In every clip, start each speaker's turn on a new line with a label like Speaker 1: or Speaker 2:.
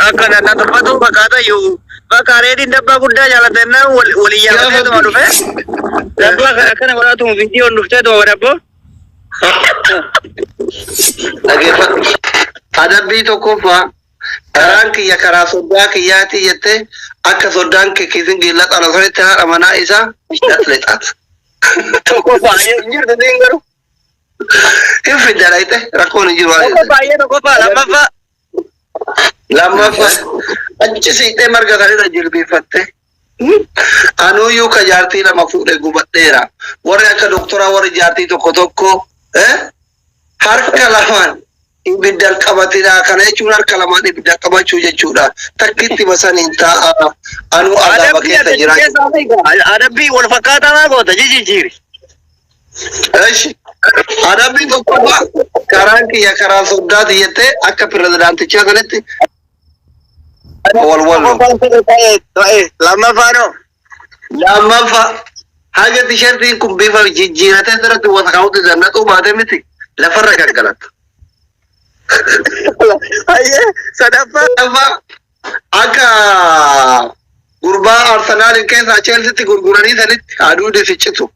Speaker 1: Akka na tuffatu fakkaata iyyuu. Bakka reediin dabbaa guddaa jaalatennaan walii yaafatee tuma dhufe. Dabbaa kana akkana godhaatuma viidiyoon dhuftee tuma dabboo.
Speaker 2: Dhageeffadhu. Adabbii tokkoffaa karaan kiyya karaa soddaa kiyyaati jettee akka soddaan kee kiisin giilla xala sanitti haadha manaa isaa laxlexaat.
Speaker 1: Tokkoffaa hin jirtu siin garuu.
Speaker 2: Hin fidda dhayxe rakkoon hin jiru waan
Speaker 1: Tokkoffaa baay'ee tokkoffaa lammaffaa.
Speaker 2: Lammaffaa achi siiqxee marga sanirra jilbeeffatte. Anuyyuu ka jaartii lama fuudhe gubadheera. Warri akka doktoraa warri jaartii tokko tokko harka lamaan ibidda qabatinaa kana jechuun harka lamaan ibidda qabachuu jechuudha. Takkitti basaniin taa'a. Anuu azaaba
Speaker 1: Adabbii
Speaker 2: keessa
Speaker 1: adda
Speaker 2: jira.
Speaker 1: keessaa beeka. Adabbii wal fakkaataa maa goota jijjiiri.
Speaker 2: Eshi. Adabbii tokkoffaa karaan kiyya karaa soddaati jettee akka pirezidaantichaa sanitti wal wallu.
Speaker 1: Lammaffaa noo.
Speaker 2: Lammaffaa haga tishartiin kun bifa jijjiiratee sirriitti wasakaa'utti zannaxuu baate miti lafarra gangalatta.
Speaker 1: Hayyee sadaffaa.
Speaker 2: Sadaffaa akka gurbaa Arsenaaliin keessaa Cheelsitti gurguranii sanitti aduu dificcitu.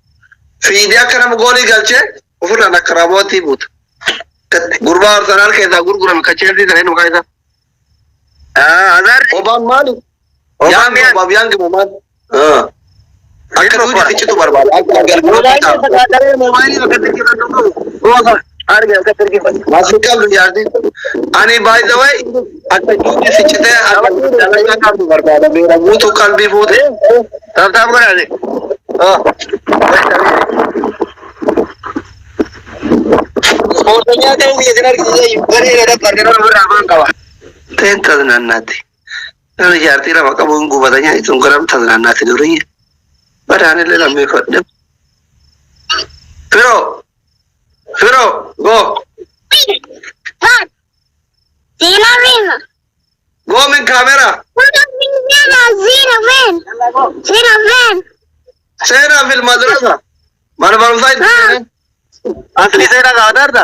Speaker 2: Fiidee akka nama goolii galchee ofirraan akka raawwatii buuta. Gurbaa Arsenaal keessaa gurgurame kan Cheelsii sanii maqaa isaa.
Speaker 1: Azaarri.
Speaker 2: Obaan maali? Yaangi obaaf yaangi moo maali? Akka duudi ficcitu barbaada. Akka galgala
Speaker 1: Moobaayilii moobaayilii bakka itti jirran dhufu. Arge akka itti ergifatu.
Speaker 2: Maasii qabdu jaartii. Ani by the way akka duudi ficcitee akka dalagaa qabdu barbaada. Beera guutuu qalbii fuute.
Speaker 1: Taphtaaf godhaate. Ispoorteenyaa ta'uu biyya sin argisiisee garee gadab argina ofirraa afaan qaba.
Speaker 2: Teen taznannaati. Nama jaartii lama qabu hin gubatanya itun garam taznannaati durii. Badaan illee lammeeffadhe. Firoo. Firoo go.
Speaker 3: Zina Rima.
Speaker 2: Go min kaamera.
Speaker 3: Zina Zina Ven. Zina Ven.
Speaker 2: Seenaa fil madrasa. Mana barumsaa itti seenee.
Speaker 1: Asli seenaa gaafataarta.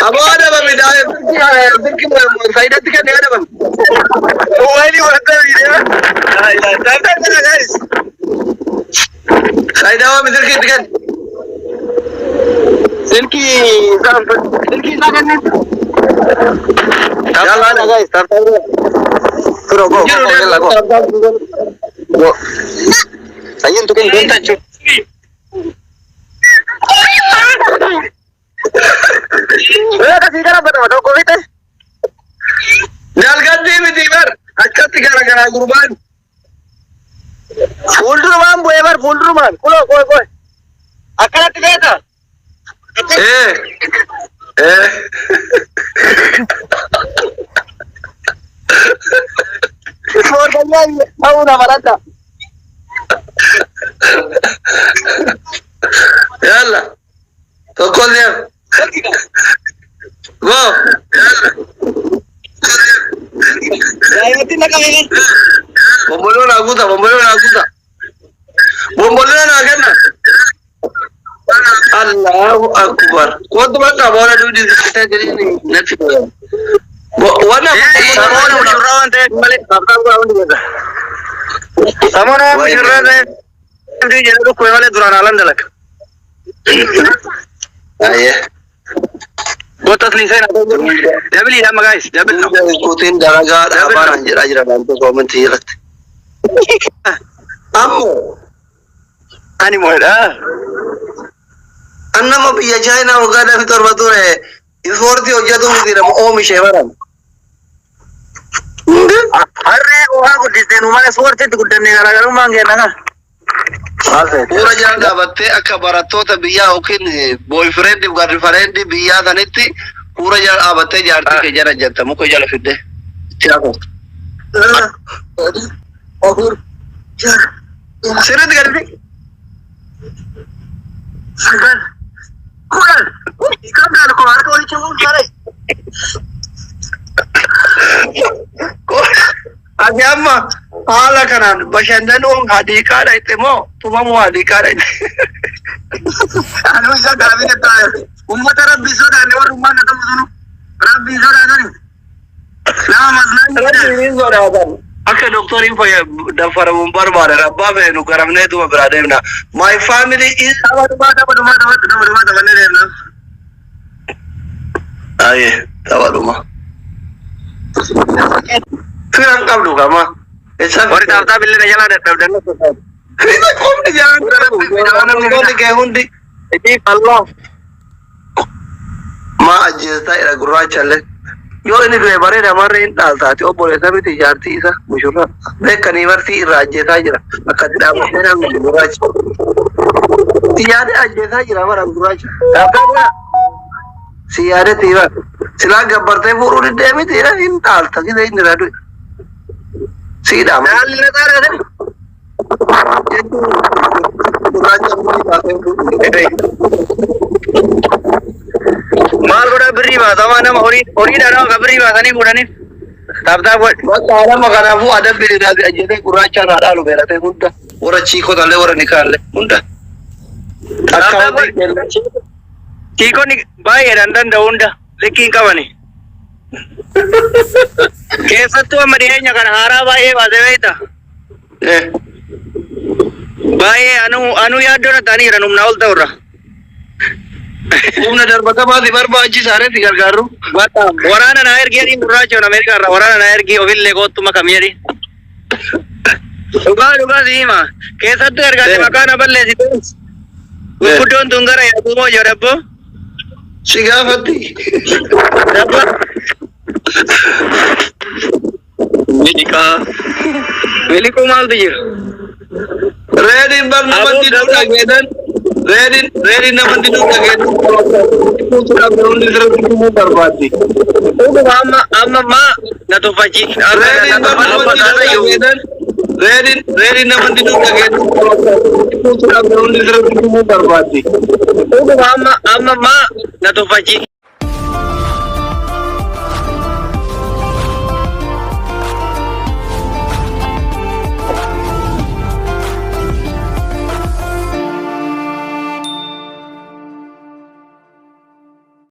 Speaker 2: Aboo adabame daa'e birki faayidatti kennee adabame.
Speaker 1: Moobaayilii godhattee viidiyoo. Taphtaaf godha guys.
Speaker 2: Faayidaa waan birki itti kenne.
Speaker 1: Silkii isaa silkii isaa kenneen.
Speaker 2: Yalla
Speaker 1: Taphtaaf guys taphtaaf godha. Firoo go
Speaker 2: Jiru
Speaker 1: go yalla go. Go. Sayyin tukin don't touch. Ee kasii gara batama tokko fixe.
Speaker 2: Dalgatti miti bar akkatti garagaraa gurbaan.
Speaker 1: Fuuldurumaan bu'ee bar fuuldurumaan kunoo qoy qoy. Akkanatti feeta.
Speaker 2: Ee. Ee.
Speaker 1: Ispoorteenyaa ta'uu nama ladda.
Speaker 2: Yalla. Tokko deem. Go.
Speaker 1: Daa'imatti naqamee.
Speaker 2: Bomboloo naa guuta bomboloo naa guuta. Bomboloo naa kenna. Allahu akbar. Kootu bakka booda duudi siqitee jireenya natti tola. Wanna
Speaker 1: Samoona mushurraa waan ta'eef malee taphtaan godha hundi keessa. Samoona waan mushurraa ta'eef jedhee dhukkube malee duraan haalaan dalaga.
Speaker 2: Ayyee.
Speaker 1: Goota asli seenaa. Dabiliidha amma guys dabil.
Speaker 2: Kutiin dalagaa dhaabaan jedhaa jira naannoo koomentii irratti. Ammoo
Speaker 1: Ani mo'edha.
Speaker 2: an nama biyya Chaayinaa waggaa 27 ture ispoortii hojjetu miti nama oomishee baran.
Speaker 1: Harree ho'aa guddistee nu malee ispoortiitti guddannee garaagarummaan kenna kan. Maal feete?
Speaker 2: Fuula jala dhaabattee akka barattoota biyyaa yookiin boyfriend girlfriend biyyaa sanitti fuula jala dhaabattee jaartii kee jala jetta muka jala fidde. Itti hafu.
Speaker 1: 4, 5,
Speaker 2: Sirriitti gadi fi.
Speaker 1: 9, 10. Qabdaan koo harka walitti bu'uun saree.
Speaker 2: Ati amma haala kanaan bashannanuun hadiiqaa dhayxe moo tumamuu hadiiqaa dhayxe?
Speaker 1: Anuu isa gaafii taa'e. Ummata Rabbi sodaanne warri ummaan ta'u sunu Rabbi sodaatani. Nama masnaan jedhan.
Speaker 2: Rabbiin hin sodaatan. Akka doktoriin daffaramuun barbaadan abbaa fe'e nu garamnee tuma biraa deemna. My family is.
Speaker 1: Tapha dhumaa, tapha dhumaa, tapha tapha dhumaa taphannee deemna.
Speaker 2: Aye, tapha dhuma. Fira hin qabdu kama. Eessa
Speaker 1: Warri taaftaa billee na jalaa dadhabdan.
Speaker 2: Fira qofni jalaan qabu. Namni kee hundi.
Speaker 1: Itti Allah.
Speaker 2: Maa ajjeestaa jedha gurraachallee. Yoo inni du'e bareeda marree hin dhaaltaati obboleessa miti jaartii isa mushurraa. Beekanii bartii irraa ajjeesaa jira. Akkatti dhaabbatee namni gurraacha. Si yaade ajjeesaa jira bara gurraacha.
Speaker 1: Taaftaa bira.
Speaker 2: Si yaade tiiba. Silaa gabbartee fuudhuu diddee miti hin dhaalta gise inni irraa du'e. Siidhaa malee.
Speaker 1: Naalli na xaaraa.
Speaker 2: Jechuun gurraacha miti baasee fuudhuu.
Speaker 1: Maal godhaa birrii baasamaa nama horii horii dhala ka birrii baasanii fuudhaniif. Taaftaa godhe.
Speaker 2: Bakka nama kanaafuu adabbi irraa ajjeesee gurraacha irraa dhaalu beelatee hunda. Warra chiikotallee warra nikaallee hunda. Akkaawwantii keellee.
Speaker 1: Chiikonni baay'eedhaan danda'u hunda likkii hin qabani. Keessattuu amma dhiyeenya kana haaraa baay'ee baasee beekta. Baay'ee anuu yaaddoon ta'anii jiran humnaa ol ta'urra.
Speaker 2: Humna darbatamaa si barbaachisaa si gargaaru.
Speaker 1: Waraana naa ergi jedhiin gurraacha Ameerikaa irraa waraana naa ergi ofillee koottuma kam jedhi. Dhugaa dhugaa si hima. Keessattuu ergaate maqaa na balleessite. Gurguddoon tun gara yaaduu moo jedhabbo?
Speaker 2: Si gaafatti.
Speaker 1: Dabbo. Miliqaa. Miliquu maaltu jira?
Speaker 2: Reediin bar namatti duu dhageetan. Reediin namatti duu dhageetan. Hundi sirriitti himuu barbaaddi.
Speaker 1: Dhuguma amma amma maa na tuffachi.
Speaker 2: Reediin bar namatti duu dhageetan. Reediin namatti duu dhageetan. Hundi sirriitti himuu barbaaddi.
Speaker 1: Dhuguma amma amma maa na tuffachi.